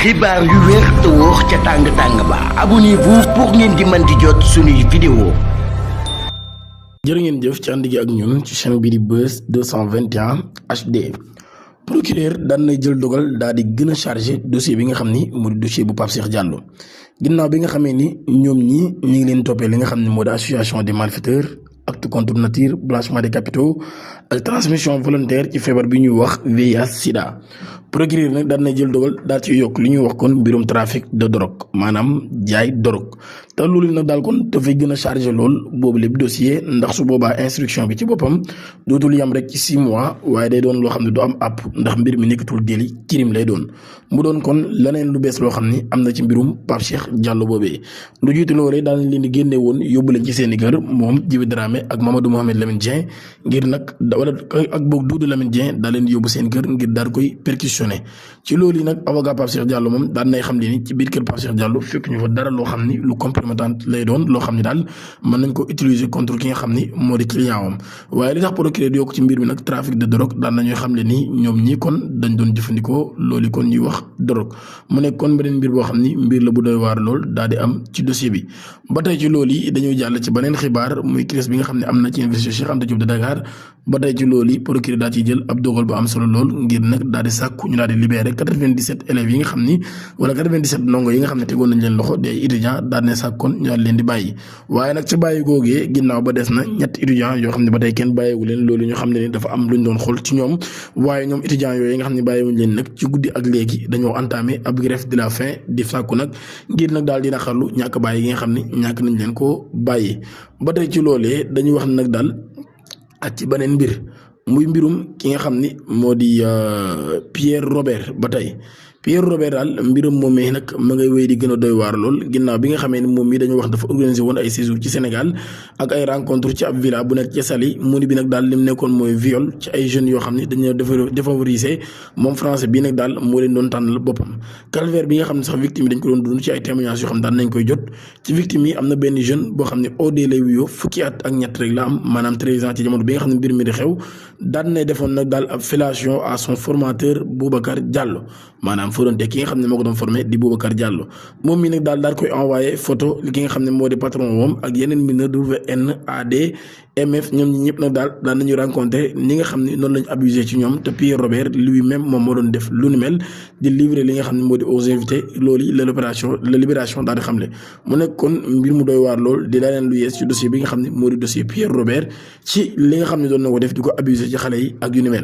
xibaar yu wér te wóor ca tàng ba abonnez-vous pour ngeen di mën di jot suñuy vidéo. jërë ngeen jëf ci ànd gi ak ñun ci chaîne bi di Buzz 221 HD. procureur daan na jël dogal daal di gën a chargé dossier bi nga xam ni moo di dossier bu Pape Cheikh Diallo ginnaaw bi nga xamee ni ñoom ñi ñu ngi leen toppee li nga xam ne moo di association des malfaiteurs, acte contre nature, blanchiment des capitaux ak transmission volontaire ci feebar bi ñuy wax VIH sida. procureur nag daan na jël dogal daal ci yokk li ñuy wax kon mbirum trafic de drogue maanaam jaay drogue te loolu nag daal kon dafay gën a chargé lool boobu lépp dossier ndax su boobaa instruction bi ci boppam dootul yam rek ci 6 mois waaye day doon loo xam ne du am àpp ndax mbir mi nekkatul délit crime lay doon mu doon kon leneen lu bees loo xam ni am na ci mbirum Pape Cheikh Diallo boobee. lu jiitu loolee daal leen di génne woon yóbbu leen ci seen i kër moom Djiby Dramé ak Mamadou Mohamed Lamine Dieng ngir nag wala ak boog Doudou Lamine Dieng daal leen di yóbbu seen kër ngir daal koy perquisitionné ci loolu yi nag avocat Pape Cheikh Diallo moom daan nay xam le ni ci biir kër Pape Cheikh Diallo fekk ñu fa dara loo xam ni lu complémentaire lay doon loo xam ni daal mën nañ ko utiliser contre ki nga xam ni moo di client am waaye li tax procureur di yokk ci mbir mi nag trafic de drogue daan nañuy xam le ni ñoom ñii kon dañ doon jëfandikoo loolu kon ñuy wax drogue mu nekk kon beneen mbir boo xam ni mbir la bu doy waar lool daal di am ci dossier bi. ba tey ci loolu yi dañuy jàll ci beneen xibaar muy crise bi nga xam ne am na ci université Cheikh Anta Diop de Dakar ba tey ci loolu yi procureur daa ciy jël ab dogal bu am solo lool ngir nag daal di sàkku ñu daal di libéré 97 élèves yi nga xam ni wala 97 ndongo yi nga xam ne tegoon nañ leen loxo des étudiants daal ne sàkk kon ñu daal leen di bàyyi waaye nag ci bàyyi googee ginnaaw ba des na ñetti étudiants yoo xam ne ba tey kenn bàyyiwu leen loolu ñu xam ne ni dafa am luñ doon xool ci ñoom waaye ñoom étudiants yooyu nga xam ne bàyyiwuñ leen nag ci guddi ak léegi dañoo entamé ab grève de la faim di sàkku nag ngir nag daal di naqarlu ñàkk bàyyi yi nga xam ne ñàkk nañ leen koo bàyyi ba tey ci loolee dañuy wax nag daal ak ci beneen mbir muy mbirum ki nga xam ni moo di Pierre Robert ba tey Pierre Robert daal mbiram moomee nag ma ngay wéy di gën a doy waar lool ginnaaw bi nga xamee ne moom mii dañoo wax dafa organisé woon ay séjour ci Sénégal ak ay rencontre ci ab villa bu nekk ci Saly mu ni bi nag daal lim nekkoon mooy viol ci ay jeunes yoo xam ne dañoo défavorisé moom français bii nag daal moo leen doon tànnal boppam calvaire bi nga xam ne sax victime yi dañ ko doon dund ci ay témoignages yoo xam ne daan nañ koy jot ci victime yi am na benn jeune boo xam ne OD lay wuyoo fukki at ak ñett rek la am maanaam 13 ans ci jamono bi nga xam ne mbir mi di xew daan nay defoon nag daal ab fellation à son formateur Boubacar Diallo maanaam foronte ki nga xam ne moo ko doon formé di Boubacar Diallo moom mi nag daal koy envoyé photo li ki nga xam ne moo di patron moom ak yeneen mineur NAD MF ñoom ñi ñëpp nag daal nañu rencontré ñi nga xam ne noonu lañu abusé ci ñoom te Pierre Robert lui-même moom moo doon def lu ni mel di livrer li nga xam ne moo di aux invités loolu la libération daal di xamle mu nekk kon mbir mu doy waar lool di daa leen lu yees ci dossier bi nga xam ne moo di dossier Pierre Robert ci li nga xam ne doon na ko def di ko abusé ci xale yi ak yu ni mel.